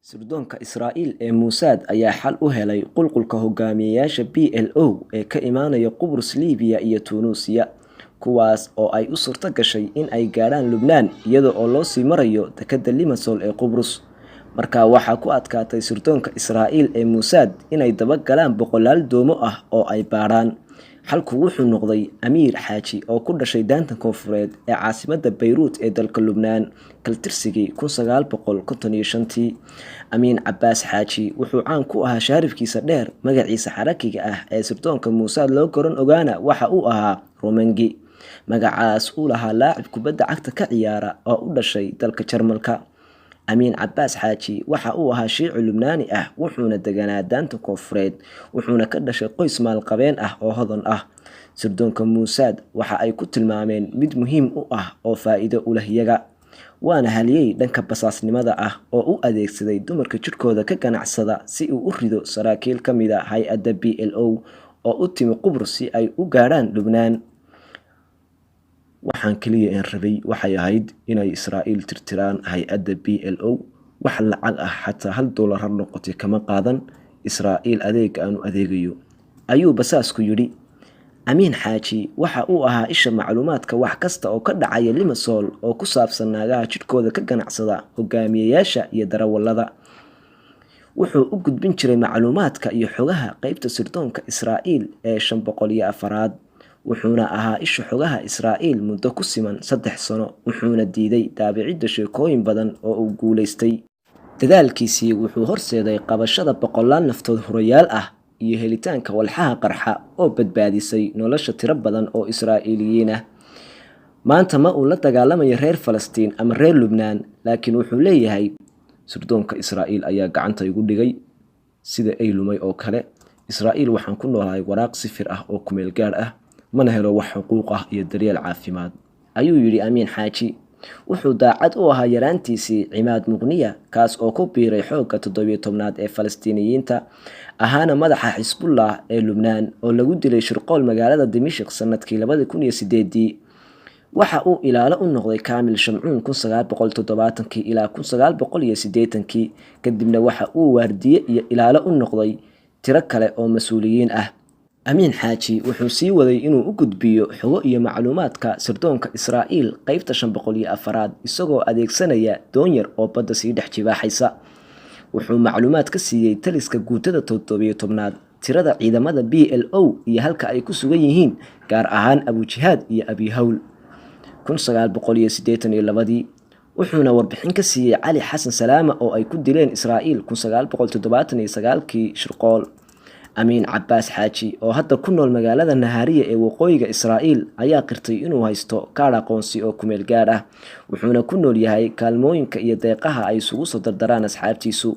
Sirdoonka Israa'iil ee Mossad ayaa xal u helay qulqulka hogaamiyayaasha PLO ee ka imaanaya Qubrus, Liibiya iyo Tunuusiya, kuwaas oo ay u suurto gashay in ay gaadhaan Lubnaan iyada oo loo sii marayo dekedda Limassol ee Qubrus. Markaa waxaa ku adkaatay sirdoonka Israa'iil ee Mossad inay daba galaan boqolaal doomo ah oo ay baadhaan. Xalku wuxuu noqday Amiir Xaaji oo ku dhashay daanta koonfureed ee caasimadda Bayruut ee dalka Lubnaan kaltirsigii 1955-tii. Amiin Cabbaas Xaaji wuxuu caan ku ahaa shaarifkiisa dheer, magaciisa xarakiga ah ee sirdoonka Mossad loo garan ogaana waxa uu ahaa Romengi. Magacaas uu lahaa laacib kubadda cagta ka ciyaara oo u dhashay dalka Jarmalka. Amiin Cabbaas Xaaji waxa uu ahaa Shiici Lubnaani ah, wuxuuna deganaa daanta koonfureed, wuxuuna ka dhashay qoys maalqabeen ah oo hodan ah. Sirdoonka Mossad waxa ay ku tilmaameen mid muhiim u ah oo faa'iido u leh iyaga, waana halyeey dhanka basaasnimada ah oo u adeegsaday dumarka jidhkooda ka ganacsada si uu u rido saraakiil ka mid ah hay'adda PLO oo u timi Qubrus si ay u gaadhaan Lubnaan. Waxaan kaliya een rabay waxay ahayd inay Israa'iil tirtiraan hay'adda PLO. Wax lacag ah, xataa $1 ha noqotay, kama qaadan Israa'iil adeega aan u adeegayo, ayuu basaasku yidhi. Amiin Xaaji waxa uu ahaa isha macluumaadka wax kasta oo ka dhacaya Limassol oo ku saabsan naagaha jidhkooda ka ganacsada, hogaamiyayaasha iyo darawallada. Wuxuu u gudbin jiray macluumaadka iyo xogaha qeybta sirdoonka Israa'iil ee 504-aad, wuxuuna ahaa isha xogaha Israa'iil muddo ku siman 3 sano, wuxuuna diiday daabicidda sheekooyin badan oo uu guulaystay. Dadaalkiisii wuxuu horseeday qabashada boqolaal naftood hurayaal ah iyo helitaanka walxaha qarxa oo badbaadisay nolosha tiro badan oo Israa'iiliyiin ah. Maanta ma uu la dagaalamayo reer Falastiin ama reer Lubnaan, laakiin wuxuu leeyahay: "Sirdoonka Israa'iil ayaa gacanta igu dhigay sida ay lumay oo kale. Israa'iil waxaan ku noolahay waraaq sifir ah oo kumeel gaadh ah, mana helo wax xuquuq ah iyo daryeel caafimaad," ayuu yidhi Amiin Xaaji. Wuxuu daacad u ahaa yaraantiisii Cimaad Muqniya, kaas oo ku biiray xoogga 17-aad ee Falastiiniyiinta, ahaana madaxa Xisbullah ee Lubnaan, oo lagu dilay shirqool magaalada Dimashik sanadkii 2008-dii. Waxa uu ilaalo u noqday Kaamil Shamcuun 1970-kii ilaa 1980-kii, kadibna waxa uu waardiye iyo ilaalo u noqday tiro kale oo mas-uuliyiin ah. Amiin Xaaji wuxuu sii waday inuu u gudbiyo xogo iyo macluumaadka sirdoonka Israa'iil qeybta 504-aad, isagoo adeegsanaya doon yar oo badda sii dhex jibaaxaysa. Wuxuu macluumaad ka siiyey taliska guutada 17-aad tirada ciidamada PLO iyo halka ay ku sugan yihiin, gaar ahaan Abujihaad iyo Abihawl 1982-dii. Wuxuuna warbixin ka siiyey Cali Xasan Salaama oo ay ku dileen Israa'iil 1979-kii shirqool. Amiin Cabbaas Xaaji oo hadda ku nool magaalada Nahaariya ee waqooyiga Israa'iil ayaa qirtay inuu haysto kaadh aqoonsi oo kumeel gaadh ah, wuxuuna ku nool yahay kaalmooyinka iyo deeqaha ay isugu soo dardaraan asxaabtiisu.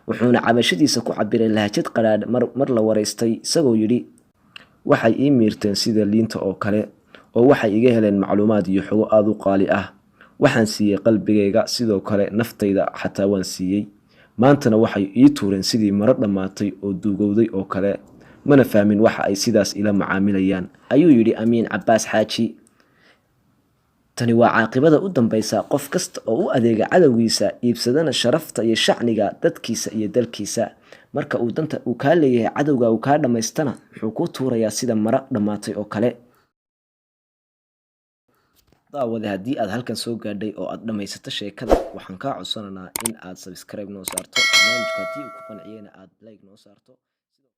Wuxuuna cabashadiisa ku cabiray lahjad qadhaadh mar la waraystay, isagoo yidhi: "Waxay ii miirteen sida liinta oo kale, oo waxay iga heleen macluumaad iyo xogo aada u qaali ah. Waxaan siiyey qalbigayga, sidoo kale naftayda xataa waan siiyey. Maantana waxay ii tuureen sidii maro dhammaatay oo duugowday oo kale. Mana fahmin waxa ay sidaas ila macaamilayaan," ayuu yidhi Amiin Cabbaas Xaaji. Tani waa caaqibada u dambaysa qof kasta oo u adeega cadowgiisa, iibsadana sharafta iyo shacniga dadkiisa iyo dalkiisa. Marka uu danta uu kaa leeyahay cadowga uu kaa dhammaystana, wuxuu kuu tuurayaa sida maro dhammaatay oo kale. Daawade, haddii aad halkan soo gaadhay oo aad dhammaysato sheekada, waxaan kaa codsananaa in aad subscribe noo saarto barnaamijku, haddii uu ku qanciyena aad like noo saarto.